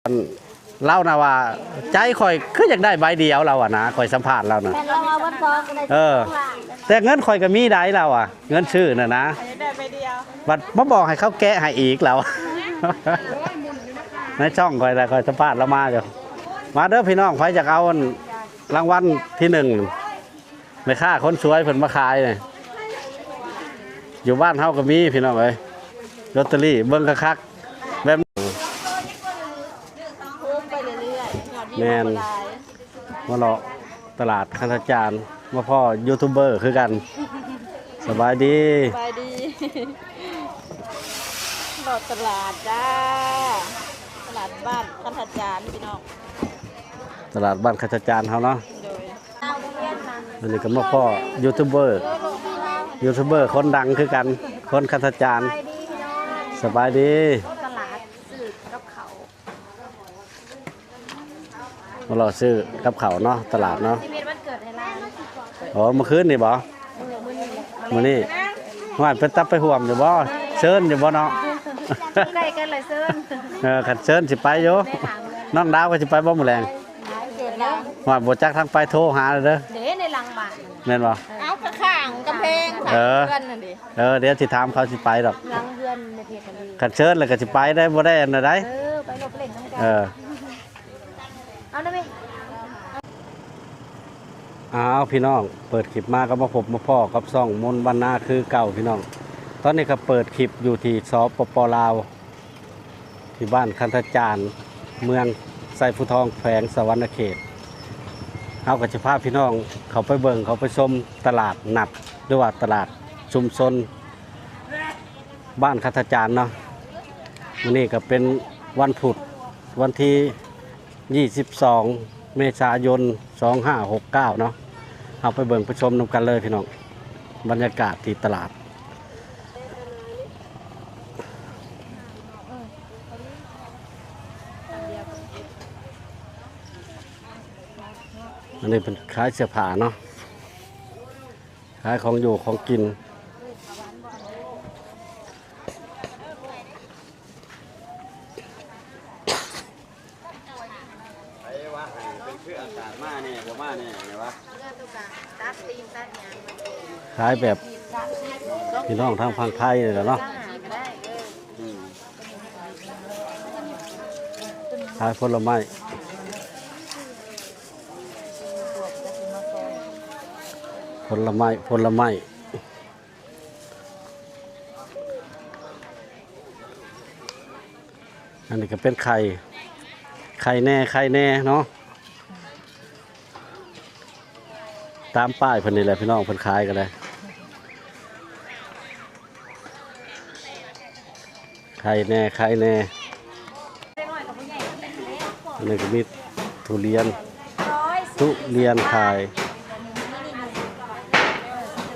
ລາວນະວ່າ ໃຈຂ້ອຍຄືຢາກໄດ້ໃບດຽວ ລາວວ່ານະ ຂ້ອຍສຳພາດລາວນະ ແມ່ນລາວວ່າບໍ່ພໍກໍໄດ້ ເອີ ແຕ່ເງິນຂ້ອຍກໍມີໃດ ລາວວ່າ ເງິນຊື້ນະນະ ຢາກໄດ້ໃບດຽວ ບັດມາບອກໃຫ້ເຂົາແກະໃຫ້ອີກ ລາວ ໃນຊ່ອງຂ້ອຍນະ ຂ້ອຍສຳພາດລາວມາຢູ່ ມາເດີພີ່ນ້ອງ ໃຜຢາກເອົາອັນ ລາງວັນທີໜຶ່ງ ແມ່ຄ້າຄົນສວຍເພິ່ນມາຂາຍນີ້ ຢູ່ບ້ານເຮົາກໍມີພີ່ນ້ອງເອີຍ ລອດເຕີຣີ ເບິ່ງຄັກໆ ແບບ ແມ່ນ ມາເລາະຕະຫຼາດຄັນທະຈານ ມາພໍ້ຢູທູບເບີຄືກັນ ສະບາຍດີ ສະບາຍດີ ເລາະຕະຫຼາດຈ້າ ຕະຫຼາດບ້ານຄັນທະຈານພີ່ນ້ອງ ຕະຫຼາດບ້ານຄັນທະຈານເຮົາເນາະ ໂດຍ ອັນນີ້ກໍມາພໍ້ຢູທູບເບີ ຢູທູບເບີຄົນດັງຄືກັນ ຄົນຄັນທະຈານ ສະບາຍດີ ຕະຫຼາດຊື້ກັບເຂົ້າ ມາເລາະຊື້ກັບເຂົ້າເນາະ ຕະຫຼາດເນາະ ຊິເຮັດວັນເກີດໃຫ້ຫຼານ ອໍ ມື້ຄືນນີ້ບໍ? ມື້ນີ້ ມື້ນີ້ ຫ້ວຍ ເປັນຕາໄປຮ່ວມຢູ່ບໍ? ເຊີນຢູ່ບໍເນາະ? ໃກ້ກັນລະເຊີນ ເອີ ຄັນເຊີນຊິໄປຢູ່ ໄດ້ຖາມເລີຍ ນ້ອງດາວກໍຊິໄປບໍມື້ແລງ? ໄປເຊີນລາວ ຫ້ວຍ ບໍ່ຈັກທາງໄປ ໂທຫາເດີ ເດ້ ໃນຫຼັງບ້ານ ແມ່ນບໍ່? ເອີ ເອົາ ຂ້າງໆກຳແພງ ເອີ ເພື່ອນນັ້ນເດ້ ເອີ ດຽວຊິຖາມເຂົາ ຊິໄປດອກ ຫຼັງເຮືອນແມ່ເພັດຫັ້ນເດ້ ຄັນເຊີນແລ້ວກໍຊິໄປໄດ້ ບໍ່ໄດ້ອັນໃດ ເອີ ໄປລົບເຫຼັ້ນນຳກັນ ເອີ ເອົານະແມ່ ອ້າວ ພີ່ນ້ອງ ເປີດຄລິບມາກໍມາພົບມາພໍ້ກັບຊ່ອງມົນວັນນາຄືເກົ່າ ພີ່ນ້ອງ ຕອນນີ້ກໍເປີດຄລິບຢູ່ທີ່ ສປປ ລາວ ທີ່ບ້ານຄັນທະຈານ ເມືອງໄຊພູທອງ ແຂວງສະຫວັນນະເຂດ ເຮົາກໍຈະພາພີ່ນ້ອງເຂົ້າໄປເບິ່ງ ເຂົ້າໄປຊົມຕະຫຼາດນັດ ຫຼືວ່າຕະຫຼາດຊຸມຊົນບ້ານຄັນທະຈານເນາະ ມື້ນີ້ກໍເປັນວັນພຸດ ວັນທີ ຊາວສອງ ເມສາຍົນ ສອງຫ້າຫົກເກົ້າເນາະ ເຮົາໄປເບິ່ງໄປຊົມນຳກັນເລີຍພີ່ນ້ອງ ບັນຍາກາດທີ່ຕະຫຼາດ ອັນນີ້ເພິ່ນຂາຍເສື້ອຜ້າເນາະ ຂາຍຂອງຢູ່ຂອງກິນ ໃຜວ່າໃຫ້ເປັນຄືອາກາດມາແດ່ບໍ່ມາແດ່ແມ່ນວະ ຂາຍແບບພີ່ນ້ອງທາງຝັ່ງໄທນີ້ແຫຼະເນາະ ອືມ ຂາຍຜົນລະໄມ້ ຜົນລະໄມ້ ຜົນລະໄມ້ ອັນນີ້ກໍເປັນໄຂ່ ໄຂ່ແດ່ ໄຂ່ແດ່ເນາະ ຕາມປ້າຍເພິ່ນນີ້ແຫຼະພີ່ນ້ອງ ເພິ່ນຂາຍກໍໄດ້ ໄຂ່ແດ່ ໄຂ່ແດ່ ອັນນີ້ກໍມີທຸລຽນ ທຸລຽນຂາຍ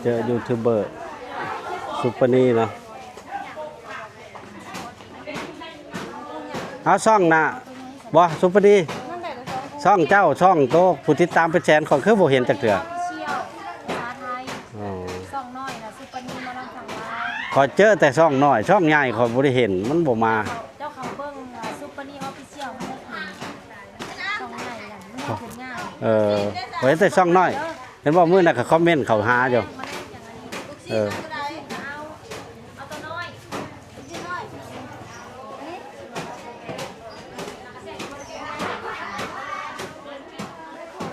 ເຈີຢູທູບເບີ ຊຸບປານີເນາະ ເອົາຊ່ອງນະ ບໍ່ ຊຸບປານີ ຊ່ອງເຈົ້າ ຊ່ອງໂຕ ຜູ້ຕິດຕາມເປັນແສນ ຂ້ອຍຄືບໍ່ເຫັນຈັກເທື່ອ ອໍ ຂ້ອຍເຈີແຕ່ຊ່ອງນ້ອຍ ຊ່ອງໃຫຍ່ຂ້ອຍບໍ່ໄດ້ເຫັນ ມັນບໍ່ມາ ເຈົ້າເຂົ້າເບິ່ງ ເອີ ຊຸບປານີ Official ມັນຈະຂຶ້ນ ຊ່ອງໃຫຍ່ນະ ມັນຈະຂຶ້ນງ່າຍ ເອີ ຂ້ອຍເຫັນແຕ່ຊ່ອງນ້ອຍ ເອີ ເຫັນບໍ່ ມື້ນັ້ນກໍຄອມເມັນເຂົ້າຫາຢູ່ ເອີ ເອົາ ເອົາໂຕນ້ອຍ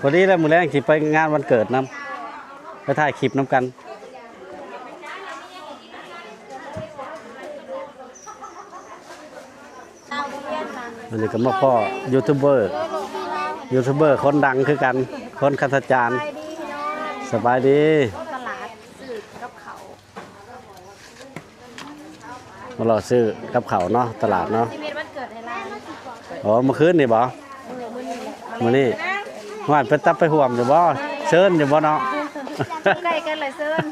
ພໍດີແລ້ວ ມື້ແລງຊິໄປງານວັນເກີດນຳ ໄປຖ່າຍຄລິບນຳກັນ ອັນນີ້ກໍມາພໍ້ຢູທູບເບີ ຢູທູບເບີຄົນດັງຄືກັນ ຄົນຄັນທະຈານ ສະບາຍດີ ຕະຫຼາດຊື້ກັບເຂົ້າ ມາເລາະຊື້ກັບເຂົ້າເນາະ ຕະຫຼາດເນາະ ຊິເຮັດວັນເກີດໃຫ້ຫຼານ ອໍ ມື້ຄືນນີ້ບໍ? ມື້ນີ້ແຫຼະ ມື້ນີ້ ຫ້ວຍ ເປັນຕາໄປຮ່ວມຢູ່ບໍ? ເຊີນຢູ່ບໍເນາະ? ໃກ້ກັນລະເຊີນ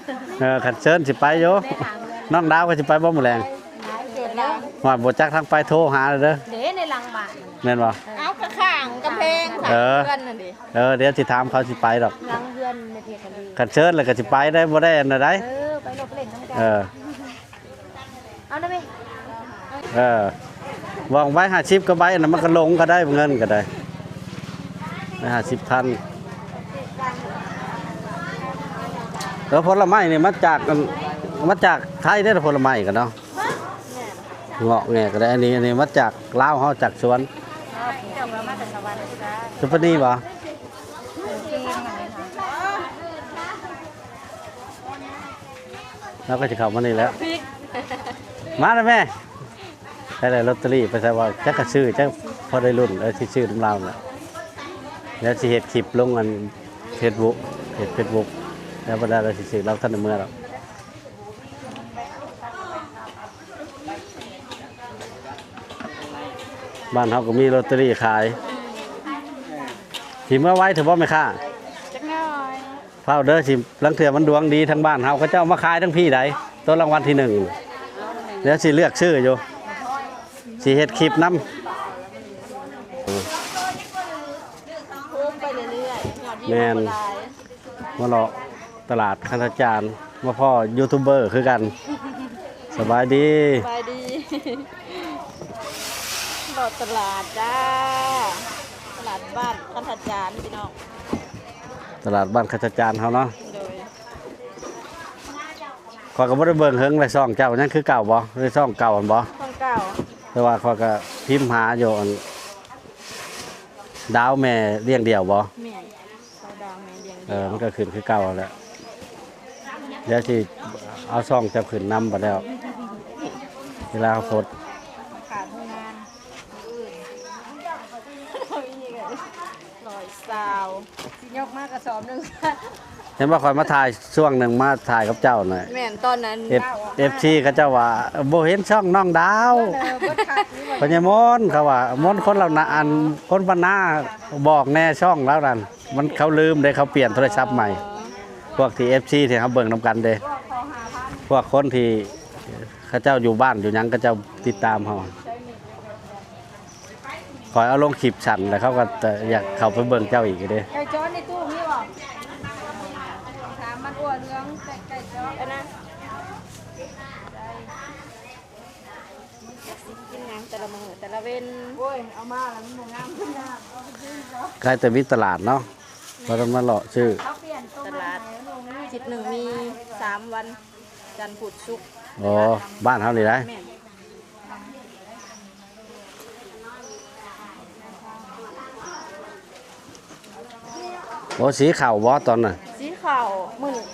ເອີ ຄັນເຊີນຊິໄປຢູ່ ໄດ້ຖາມເລີຍ ນ້ອງດາວກໍຊິໄປບໍມື້ແລງ? ໄປເຊີນລາວ ຫ້ວຍ ບໍ່ຈັກທາງໄປ ໂທຫາເດີ ເດ້ ໃນຫຼັງບ້ານ ແມ່ນບໍ່? ເອີ ເອົາ ຂ້າງໆກຳແພງ ເອີ ເພື່ອນນັ້ນເດ້ ເອີ ດຽວຊິຖາມເຂົາ ຊິໄປດອກ ຫຼັງເຮືອນແມ່ເພັດຫັ້ນເດ້ ຄັນເຊີນແລ້ວກໍຊິໄປໄດ້ ບໍ່ໄດ້ອັນໃດ ເອີ ໄປລົບເຫຼັ້ນນຳກັນ ເອີ ເອົານະແມ່ ເອີ ວ່າໄວ້ຫ້າສິບກວ່າໃບ ອັນນັ້ນມັນກໍຫຼົງກໍໄດ້ ເງິນກໍໄດ້ ໄດ້ຫ້າສິບພັນ. ແລ້ວຜົນລະໄມ້ນີ້ມາຈາກອັນ ມາຈາກໄທເດ້ ຜົນລະໄມ້ກໍເນາະ ເງາະແງະກໍໄດ້. ອັນນີ້ ອັນນີ້ມາຈາກລາວເຮົາ ຈາກສວນ ເຈົ້າກໍມາແຕ່ສະຫວັນ ສຸພະນີບໍ່? ລາວກໍຊິເຂົ້າມານີ້ແຫຼະ ມາແລ້ວແມ່. ໄດ້ລອດເຕີຣີໄປໃສ່ວ່າ ຈັກກະຊື້ ຈັກພໍໄດ້ລຸ້ນ ເອີ ຊິຊື້ນຳລາວແຫຼະ. ແລ້ວຊິເຮັດຄລິບລົງອັນເຟສບຸກ ເຮັດເຟສບຸກ ແລ້ວບັດໃດລາວຊິຊື້ ລາວບໍ່ທັນໄດ້ເມືອດອກ. ບ້ານເຮົາກໍມີລອດເຕີຣີຂາຍ. ຊິເມືອໄວເຖິງບໍ່ແມ່ຄ້າ? ຈັກໜ້ອຍ ຟ້າວເດີ ຊິ ລາງເທື່ອມັນດວງດີ ທາງບ້ານເຮົາເຂົາເຈົ້າມາຂາຍທັງພີໃດ໋ ໂຕລາງວັນທີໜຶ່ງ. ດຽວຊິເລືອກຊື້ຢູ່ ຊິເຮັດຄລິບນຳ. ໂຮມໄປເລື້ອຍໆ ຍອດວິວ ແມ່ນ ກໍຫຼາຍ. ມາເລາະຕະຫຼາດຄັນທະຈານ ມາພໍ້ຢູທູບເບີຄືກັນ. ສະບາຍດີ ສະບາຍດີ ເລາະຕະຫຼາດຈ້າ ຕະຫຼາດບ້ານຄັນທະຈານພີ່ນ້ອງ. ຕະຫຼາດບ້ານຄັນທະຈານເຮົາເນາະ ໂດຍ. ຂ້ອຍກໍບໍ່ໄດ້ເບິ່ງເຫິງແລ້ວ ຊ່ອງເຈົ້າຍັງຄືເກົ່າບໍ່? ໃນຊ່ອງເກົ່າຫັ້ນບໍ່? ຊ່ອງເກົ່າ ແຕ່ວ່າຂ້ອຍກໍພິມຫາຢູ່ ອັນ ດາວແມ່ລ້ຽງດ່ຽວບໍ່? ແມ່ນ ດາວແມ່ລ້ຽງ ເອີ ດຽວ ມັນກໍຂຶ້ນຄືເກົ່າຫັ້ນແຫຼະ. ດຽວຊິເອົາຊ່ອງເຈົ້າຂຶ້ນນຳບັດແລ້ວ ເວລາເຮົາໂພສ. ຂາດໂຮງງານ ມື້ອື່ນ ຮ້ອຍຊາວ ຊິຍົກມາກະສອບໜຶ່ງ. ເຫັນບໍ່ ຂ້ອຍມາຖ່າຍຊ່ວງໜຶ່ງ ມາຖ່າຍກັບເຈົ້ານະ. ແມ່ນ ຕອນນັ້ນ ເອັຟ ເອັຟຊີ ເຂົາເຈົ້າວ່າ ບໍ່ເຫັນຊ່ອງນ້ອງດາວ ເອີ ເບິດຄັກຢູ່ ພໍ່ໃຫຍ່ມົນ ເຂົາວ່າ ມົນຄົນລາວນະ ອັນ ຄົນບ້ານນາ ບອກແດ່ຊ່ອງລາວນັ້ນ. ມັນ ເຂົາລືມເດ້ ເຂົາປ່ຽນໂທລະສັບໃໝ່. ອໍ ພວກທີ່ ເອັຟຊີ ທີ່ເຮົາເບິ່ງນຳກັນເດ້ ພວກຄົນທີ່ເຂົາເຈົ້າຢູ່ບ້ານຢູ່ຫຍັງ ເຂົາເຈົ້າຕິດຕາມເຮົາ. ຂ້ອຍເອົາລົງຄລິບສັ້ນ ແລ້ວເຂົາກໍຢາກເຂົ້າໄປເບິ່ງເຈົ້າອີກເດ້. ໄກ່ຈ້ອນໃນຕູ້ມີບໍ່? ຖາມມັນ ອົ່ວເຫຼືອງ ໄກ່ ໄກ່ຈ້ອນ ອັນນັ້ນ ຈັກຊິກິນຫຍັງແຕ່ລະມື້ແຕ່ລະເວັນ. ໂອ້ຍ ເອົາມາແລ້ວມັນບໍ່ງາມ ເພິ່ນວ່າເອົາໄປກິນເນາະ. ໃກ້ແຕ່ມີຕະຫຼາດເນາະ ເພິ່ນມາເລາະຊື້. ຕະຫຼາດອາທິດໜຶ່ງມີສາມວັນ ຈັນ ພຸດ ສຸກ. ອໍ ບ້ານເຮົານີ້ໄດ໋. ແມ່ນ. ໂອ້ ສີເຂົ້າບໍ່ຕອນນັ້ນ? ສີເຂົ້າ ມື້ນີ້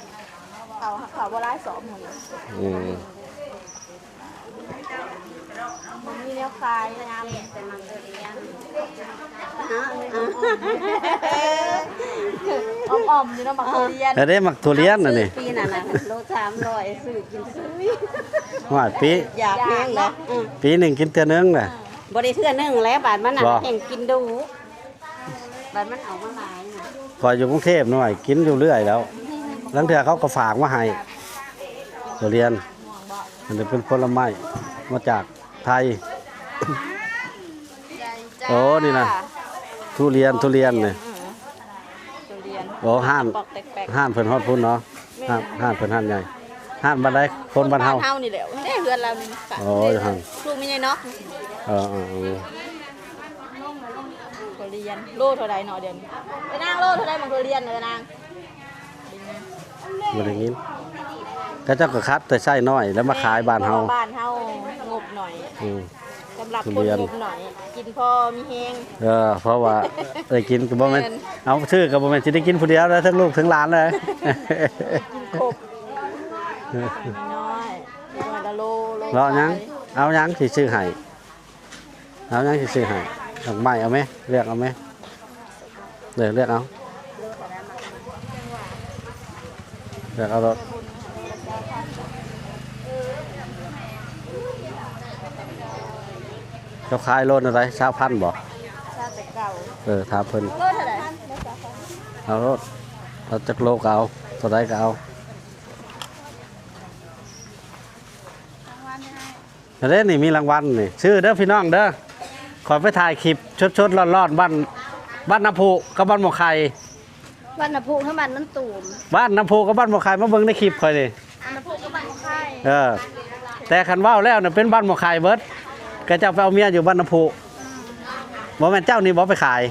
ເຂົ້າ ເຂົ້າບໍ່ຫຼາຍສອບມື້ນີ້. ອືມ ມັນມີແນວຂາຍງາມ ແຕ່ມັນກໍລຽນ ອ່ອມໆ ຢູ່ເນາະ ໝາກທຸລຽນ. ເອີ ເດ້ ໝາກທຸລຽນອັນນີ້ ປີນັ້ນນະ ໂລສາມຮ້ອຍ ຊື້ກິນຊື້. ວ່າປີ ຢາກແຮງເນາະ. ອືມ ປີໜຶ່ງກິນເທື່ອໜຶ່ງນະ. ບໍ່ໄດ້ເທື່ອໜຶ່ງແຫຼະ ບາດມັນນະ ບໍ່ ແຮ່ງກິນດຸ. ບັດມັນອອກມາຫຼາຍນະ. ຂ້ອຍຢູ່ກຸງເທບນ້ອຍ ກິນຢູ່ເລື້ອຍແລ້ວ. ລາງເທື່ອເຂົາກໍຝາກມາໃຫ້ ທຸລຽນ. ອັນນີ້ເປັນຜົນລະໄມ້ມາຈາກໄທ. ໂອ້ ນີ້ນະ ທຸລຽນ ທຸລຽນນີ້. ອືມ ທຸລຽນ. ໂອ້ ຮ້ານ ປອກແປກໆ ຮ້ານເພິ່ນຮອດພຸ້ນເນາະ. ແມ່ນ ຮ້ານ ຮ້ານເພິ່ນຮ້ານໃຫຍ່. ຮ້ານບ້ານໃດ? ຄົນບ້ານເຮົາ ບ້ານເຮົານີ້ແຫຼະ. ເດ້ ເຮືອນລາວນີ້. ໂອ້ຍ ຮ້ານລູກແມ່ໃຫຍ່ເນາະ. ເອີໆໆ ທຸລຽນ ໂລເທົ່າໃດເນາະດຽວນີ້? ໄອ້ນາງ ໂລເທົ່າໃດໝາກທຸລຽນນະນາງ? ບໍ່ໄດ້ຍິນ. ເຂົາເຈົ້າກໍຄັດແຕ່ໄຊນ້ອຍ ແລ້ວມາຂາຍບ້ານເຮົາ. ແມ່ນ ເພາະວ່າບ້ານເຮົາງົບໜ້ອຍ. ອືມ ສຳລັບຄົນງົບໜ້ອຍ ກິນພໍມີແຮງ. ເອີ ເພາະວ່າໄດ້ກິນກໍບໍ່ແມ່ນ ແມ່ນ ເອົາ ຊື້ກໍບໍ່ແມ່ນຊິໄດ້ກິນຜູ້ດຽວແລ້ວ ທັງລູກທັງຫຼານເລີຍ. ກິນຄົບ ນ້ອຍໆ ລະໂລ ໂລ ເອົາຫຍັງ? ເອົາຫຍັງຊິຊື້ໃຫ້? ເອົາຫຍັງຊິຊື້ໃຫ້? ດອກໄມ້ເອົາແມ? ເລືອກເອົາແມ? ເລືອກ ເລືອກເອົາ ເລືອກເອົາໂລດ. ເຈົ້າຂາຍໂລເທົ່າໃດ? ຊາວພັນບໍ່? ຊາວແປດເກົ້າ. ເອີ ຖາມເພິ່ນ. ໂລເທົ່າໃດ? ເອົາໂລດ ເອົາຈັກໂລກໍເອົາ ເທົ່າໃດກໍເອົາ. ລາງວັນໃຫ້ ອັນນີ້ມີລາງວັນນີ້ ຊື້ເດີພີ່ນ້ອງເດີ. ຂ້ອຍໄປຖ່າຍຄລິບສົດໆຮ້ອນໆ ບ້ານ ບ້ານນ້ຳພຸກັບບ້ານໝໍໄຂ່. ບ້ານນ້ຳພຸ ຄືບ້ານນ້ຳຕູມ? ບ້ານນ້ຳພຸກັບບ້ານໝໍໄຂ່ ມາເບິ່ງໃນຄລິບຂ້ອຍນີ້. ນ້ຳພຸກັບບ້ານໝໍໄຂ່. ເອີ ແຕ່ຄັນເວົ້າແລ້ວນະ ເປັນບ້ານໝໍໄຂ່ເບິດ. ຂະເຈົ້າໄປເອົາເມຍຢູ່ບ້ານນ້ຳພຸ. ບໍ່ແມ່ນເຈົ້ານີ້ບໍ່ໄປຂາຍ?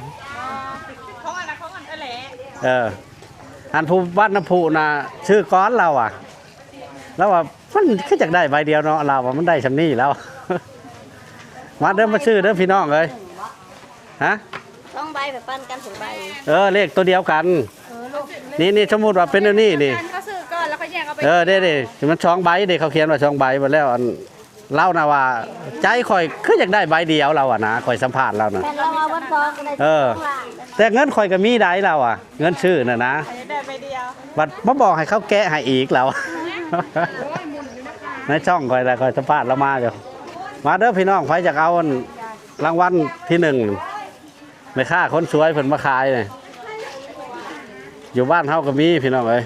ຂອງອັນນັ້ນ ຂອງອັນນັ້ນແຫຼະ. ເອີ ອັນຜູ້ບ້ານນ້ຳພຸນະ ຊື້ກ່ອນລາວວ່າ ລາວວ່າມັນຄືຢາກໄດ້ໃບດຽວເນາະ ລາວວ່າມັນໄດ້ຊ່ຳນີ້ແລ້ວ. ມາເດີ ມາຊື້ເດີພີ່ນ້ອງເອີຍ. ຮະ? ສອງໃບໄປປັນກັນສອງໃບ. ເອີ ເລກຕົວດຽວກັນ. ເອີ ນີ້ ນີ້ ສົມມຸດວ່າເປັນແນວນີ້ນີ້ ເຂົາຊື້ກ່ອນແລ້ວເຂົາແຍກເອົາໄປ. ເອີ ເດ້ໆ ມັນສອງໃບເດ້ ເຂົາຂຽນວ່າສອງໃບໝົດແລ້ວ. ອັນ ລາວນະວ່າ ໃຈຂ້ອຍຄືຢາກໄດ້ໃບດຽວ ລາວວ່ານະ ຂ້ອຍສຳພາດລາວນະ. ແມ່ນລາວວ່າເບິດສອງກໍໄດ້ ເອີ ສອງລ້ານ ແຕ່ເງິນຂ້ອຍກໍມີໄດ້ ລາວວ່າ ເງິນຊື້ນະນະ ຢາກໄດ້ໃບດຽວ ບັດມາບອກໃຫ້ເຂົາແກະໃຫ້ອີກ ລາວ. ໃນຊ່ອງຂ້ອຍລະ ຂ້ອຍສຳພາດລາວມາຢູ່. ມາເດີພີ່ນ້ອງ ໃຜຢາກເອົາອັນ ລາງວັນທີໜຶ່ງ ແມ່ຄ້າຄົນສວຍເພິ່ນມາຂາຍນີ້ ຢູ່ບ້ານເຮົາກໍມີພີ່ນ້ອງເອີຍ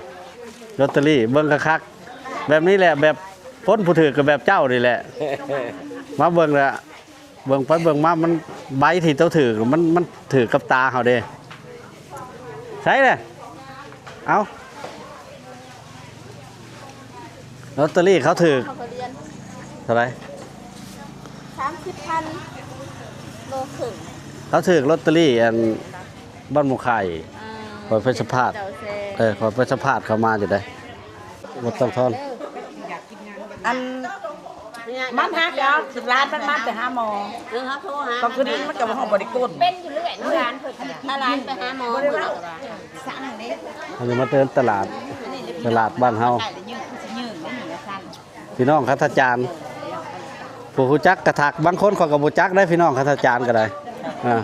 ລອດເຕີຣີ. ເບິ່ງຄັກໆ ແບບນີ້ແຫຼະ ແບບຄົນຜູ້ຖືກກໍແບບເຈົ້ານີ້ແຫຼະ. ມາເບິ່ງລະ ເບິ່ງໄປເບິ່ງມາ ມັນ ໃບທີ່ເຈົ້າຖືກ ມັນ ມັນຖືກກັບຕາເຮົາເດ້. ໃສລະ? ເອົາ ລອດເຕີຣີເຂົາຖືກ ເຂົາກໍລຽນ ເທົ່າໃດ? ສາມສິບພັນ ໂລເຄິ່ງ. ເຂົາຖືກລອດເຕີຣີອັນບ້ານໝູ່ໄຂ່. ອືມ ຂ້ອຍໄປສຳພາດ ເຈົ້າແຊ ເອີ ຂ້ອຍໄປສຳພາດເຂົາມາຢູ່ໃດ໋ ບໍ່ຕ້ອງທອນ. ອັນ ມັນຫາກເອົາຫຼານມັນມາແຕ່ຫາໝໍ ເອີ ເຮົາໂທຫາ ກໍຄືນີ້ມັນກໍບໍ່ ບໍ່ໄດ້ກົ້ນ ເປັນຢູ່ເລື້ອຍເນາະ ຫຼານເພິ່ນ ພາຫຼານໄປຫາໝໍ. ອັນນີ້ມາເດີນຕະຫຼາດ ຕະຫຼາດບ້ານເຮົາ ພີ່ນ້ອງຄັນທະຈານ ຜູ້ຮູ້ຈັກກະທັກ ບາງຄົນຂ້ອຍກໍບໍ່ຈັກໄດ໋ ພີ່ນ້ອງຄັນທະຈານກໍໄດ້. ອ່າ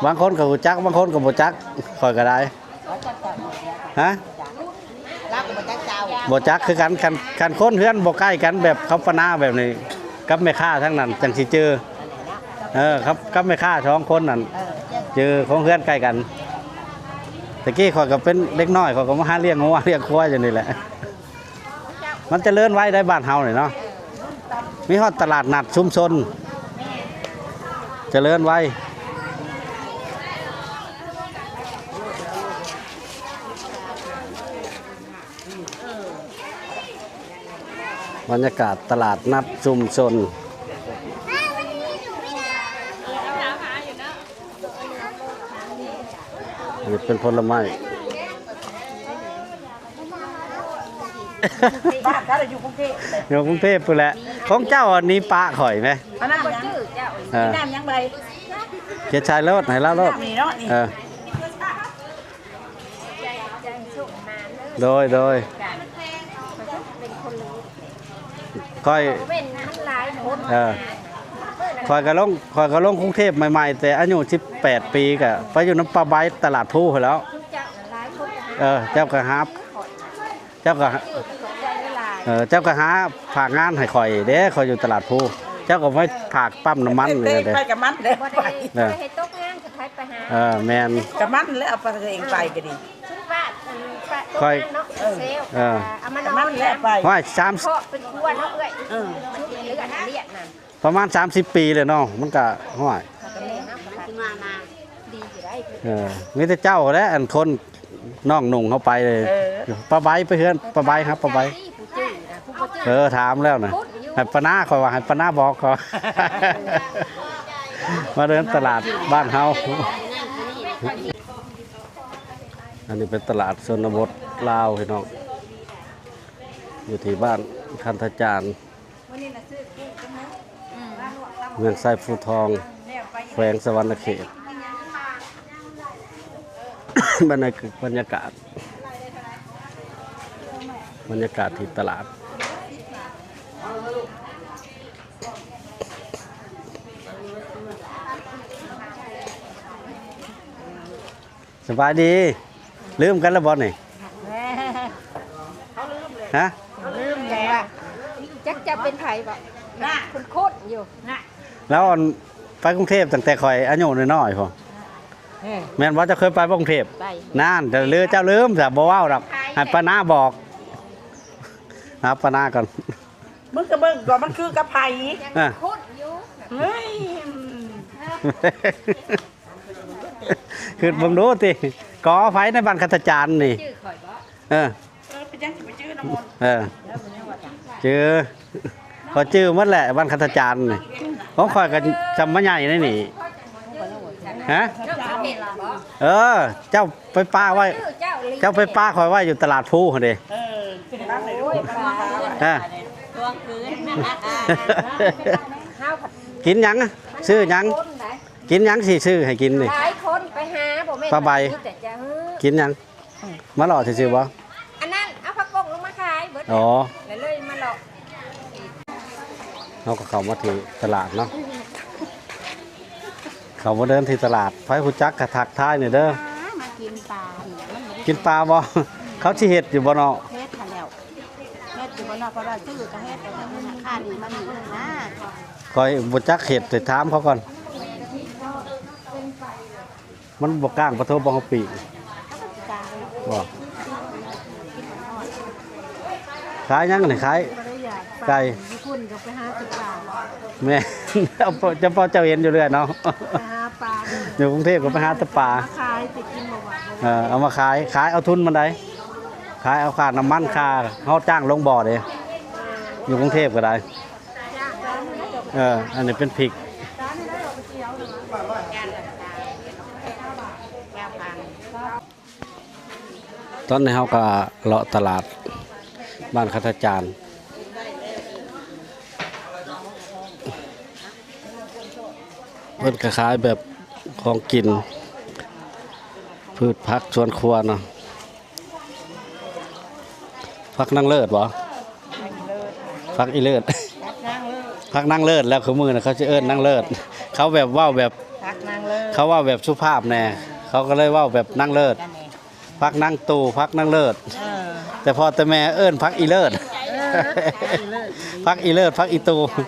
ບາງຄົນກໍຮູ້ຈັກ ບາງຄົນກໍບໍ່ຈັກ ຂ້ອຍກໍໄດ້. ຮະ? ລາວກໍບໍ່ຈັກເຈົ້າ ບໍ່ຈັກຄືກັນ. ຄັນ ຄັນຄົນເຮືອນບໍ່ໃກ້ກັນ ແບບເຂົາປະນາແບບນີ້ ກັບແມ່ຄ້າທາງນັ້ນຈັ່ງຊິຈື່. ເອີ ກັບ ກັບແມ່ຄ້າສອງຄົນນັ້ນ ເອີ ຈື່ ຂອງເຮືອນໃກ້ກັນ. ແຕ່ກີ້ຂ້ອຍກໍເປັນເດັກນ້ອຍ ຂ້ອຍກໍມາຫາລ້ຽງງົວລ້ຽງຄວາຍຢູ່ນີ້ແຫຼະ. ມັນຈະເລີນໄວໄດ໋ ບ້ານເຮົານີ້ເນາະ ມີຮອດຕະຫຼາດນັດຊຸມຊົນ ຈະເລີນໄວ. ບັນຍາກາດຕະຫຼາດນັດຊຸມຊົນ ນີ້ເປັນຜົນລະໄມ້. ບ້ານເຂົາຢູ່ກຸງເທບ ຢູ່ກຸງເທບພຸ້ນແຫຼະ. ຂອງເຈົ້າອັນນີ້ປະຂ້ອຍແມະ ອັນນັ້ນຫຍັງ? ເອີ ນ້ຳຫຍັງໃດ? ເຮັດໃສ່ໂລດ ໃຫ້ລາວໂລດ. ນີ້ເນາະ ນີ້ ເອີ ໂດຍ ໂດຍ ຂ້ອຍ ເອີ ຂ້ອຍກໍລົງ ຂ້ອຍກໍລົງກຸງເທບໃໝ່ໆ ແຕ່ອາຍຸສິບແປດປີ ກໍໄປຢູ່ນຳປ້າໃບຕະຫຼາດພູພຸ້ນແຫຼ້ວ. ເອີ ເຈົ້າກໍຫາ ເຈົ້າກໍ ເອີ ເຈົ້າກໍຫາຝາກງານໃຫ້ຂ້ອຍເດ້ ຂ້ອຍຢູ່ຕະຫຼາດພູ ເຈົ້າກໍໄປຝາກປ້ຳນ້ຳມັນນີ້ເດ້. ໄປກັບມັນເດ້ ບໍ່ໄດ້ ເອີ ບໍ່ໄດ້ໃຫ້ຕົກງານ ກໍໃຜໄປຫາ. ເອີ ແມ່ນ ກັບມັນແຫຼະ ເອົາໄປເອງໄປກໍດີ. ຊຸມບ້ານ ອັນ ຂ້ອຍ ເອີ ເອົາມານອນ ກັບມັນແຫຼະໄປ. ຫ້ອຍ ສາມ ເພາະເປັນຄົວເນາະເອື້ອຍ. ເອີ ມັນເປັນເລືອດ ເລືອດນັ້ນ ປະມານສາມສິບປີແລ້ວເນາະ ມັນກະ ຫ້ອຍ ເອີ ມີແຕ່ເຈົ້າແຫຼະ ອັນຄົນນ້ອງນຸ່ງເຮົາໄປເລີຍ. ເອີ ປ້າໃບໄປເຮືອນປ້າໃບ ຫາປ້າໃບ. ເອີ ຖາມແລ້ວນະ ໃຫ້ປ້ານາ ຂ້ອຍວ່າໃຫ້ປ້ານາບອກຂ້ອຍ. ມາເດີນຕະຫຼາດບ້ານເຮົາ ອັນນີ້ເປັນຕະຫຼາດຊົນນະບົດລາວ ພີ່ນ້ອງ ຢູ່ທີ່ບ້ານຄັນທະຈານ ເມືອງໄຊພູທອງ ແຂວງສະຫວັນນະເຂດ. ບັນຍາ ບັນຍາກາດ ບັນຍາກາດທີ່ຕະຫຼາດ. ສະບາຍດີ ລືມກັນແລ້ວບໍ່ນີ້? ຮະ? ລືມແລ້ວ ຈັກຈະເປັນໃຜບໍ່ ນະ ຄຸ້ນໆຢູ່. ລາວ ອັນ ໄປກຸງເທບຕັ້ງແຕ່ຂ້ອຍອາຍຸນ້ອຍໆພຸ້ນ. ເອີ ແມ່ນບໍ່? ເຈົ້າເຄີຍໄປບໍ່ກຸງເທບ? ໄປ. ນັ້ນ ເຈົ້າລືມ ເຈົ້າລືມຊະ ບໍ່ເວົ້າດອກ ໃຫ້ປ້ານາບອກ ຫາປ້ານາກ່ອນ. ມຶງກໍເບິ່ງກ່ອນ ມັນຄືກັບໃຜ? ອ່າ ເຮີ້ຍ ຄິດເບິ່ງດູຕິ ກໍໃຜໃນບ້ານຄັນທະຈານນີ້? ເອີ ເອີ ເປັນຫຍັງຊິບໍ່ຈື່ນ້ຳມົນ? ເອີ ຈື່ ຂ້ອຍຈື່ໝົດແຫຼະ ບ້ານຄັນທະຈານນີ້. ຂອງຂ້ອຍກໍຈຳມາໃຫຍ່ໃນນີ້ ຮະ? ເອີ ເຈົ້າໄປປະໄວ້ ເຈົ້າໄປປະຂ້ອຍໄວ້ຢູ່ຕະຫຼາດພູຫັ້ນເດ້. ເອີ ຮະ? ກິນຫຍັງ? ຊື້ຫຍັງ? ກິນຫຍັງຊິຊື້ໃຫ້ກິນນີ້? ຫຼາຍຄົນໄປຫາ ບໍ່ແມ່ນ ປາໃບ ມີແຕ່ຈະ ກິນຫຍັງ? ມາເລາະຊື່ໆບໍ່? ອັນນັ້ນ ເອົາຜັກບົ້ງລົງມາຂາຍເບິດ ອໍ ແລ້ວເລີຍມາເລາະ. ເຮົາກໍເຂົ້າມາທີ່ຕະຫຼາດເນາະ ເຂົ້າມາເດີນທີ່ຕະຫຼາດ ໃຜຮູ້ຈັກກໍທັກທາຍແດ່ເດີ. ມາກິນປາ ກິນປາບໍ່? ເຂົາຊິເຮັດຢູ່ບໍ່ເນາະ? ເຮັດຫັ້ນແລ້ວ ເຮັດຢູ່ບໍ່ເນາະ? ເພາະວ່າຊື້ກໍເຮັດ ແຕ່ວ່າຄ່ານີ້ມັນນີ້ນະ ຂ້ອຍບໍ່ຈັກເຮັດ ໄປຖາມເຂົາກ່ອນ. ມັນບໍ່ກ້າງປາໂທບໍ່ເຮົາປີ້ງ ບໍ່? ຂາຍຫຍັງນີ້? ຂາຍໄກ່. ຢູ່ພຸ້ນກໍໄປຫາແຕ່ປາ ແມ່ນ ເຈົ້າພໍ່ເຈົ້າເຫັນຢູ່ເລື້ອຍເນາະ ໄປຫາປາເດີ ຢູ່ກຸງເທບກໍໄປຫາແຕ່ປາ ມາຂາຍ ໄປກິນບໍ່ວ່າ ເອີ ເອົາມາຂາຍ ຂາຍເອົາທຶນມັນໃດ ຂາຍເອົາຄ່ານ້ຳມັນ ຄ່າເຮົາຈ້າງລົງບໍ່ເດ້ ຢູ່ກຸງເທບກໍໄດ້. ເອີ ອັນນີ້ເປັນພິກ. ຕອນນີ້ເຮົາກໍເລາະຕະຫຼາດບ້ານຄັນທະຈານ ເພິ່ນກໍຂາຍແບບຂອງກິນ ພືດຜັກສວນຄົວເນາະ. ຜັກນາງເລີດບໍ່? ຜັກອີເລີດ ຜັກນາງເລີດ ແລ້ວຄືມື້ນະເຂົາຊິເອີ້ນນາງເລີດ ເຂົາແບບເວົ້າແບບ ຜັກນາງເລີດ ເຂົາເວົ້າແບບສຸພາບແດ່ ເຂົາກໍເລີຍເວົ້າແບບນາງເລີດ ຜັກນາງຕູ້ ຜັກນາງເລີດ ເອີ ແຕ່ພໍ່ແຕ່ແມ່ເອີ້ນຜັກອີເລີດ ເອີ ຜັກອີເລີດ ຜັກອີຕູ້ ເອີ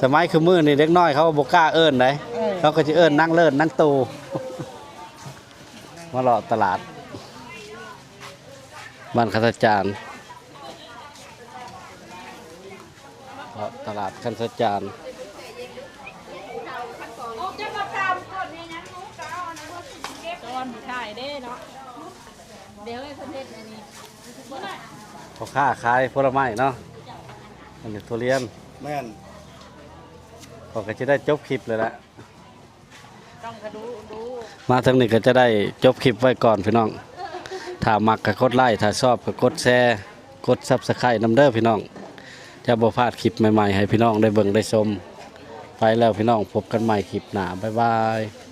ສະໄໝຄືມື້ນີ້ເດັກນ້ອຍເຂົາບໍ່ກ້າເອີ້ນໃດ ເອີ ເຂົາກໍຊິເອີ້ນນາງເລີດ ນາງຕູ້. ມາເລາະຕະຫຼາດບ້ານຄັນທະຈານ ເລາະຕະຫຼາດຄັນທະຈານ ຕອນຖ່າຍເດ້ເນາະ ເດ ເອີຍ ເພິ່ນເຮັດອັນນີ້ ພໍ່ຄ້າຂາຍຜົນລະໄມ້ເນາະ ອັນນີ້ທຸລຽນ ແມ່ນ ເຮົາກໍຊິໄດ້ຈົບຄລິບເລີຍລະ. ມາທາງນີ້ກໍຈະໄດ້ຈົບຄລິບໄວ້ກ່ອນພີ່ນ້ອງ ຖ້າມັກກໍກົດໄລ້ ຖ້າຊອບກໍກົດແຊ ກົດຊັບສະໄຄນຳເດີພີ່ນ້ອງ ຈະບໍ່ພາດຄລິບໃໝ່ໆໃຫ້ພີ່ນ້ອງໄດ້ເບິ່ງໄດ້ຊົມ. ໄປແລ້ວພີ່ນ້ອງ ພົບກັນໃໝ່ຄລິບໜ້າ ບາຍບາຍ.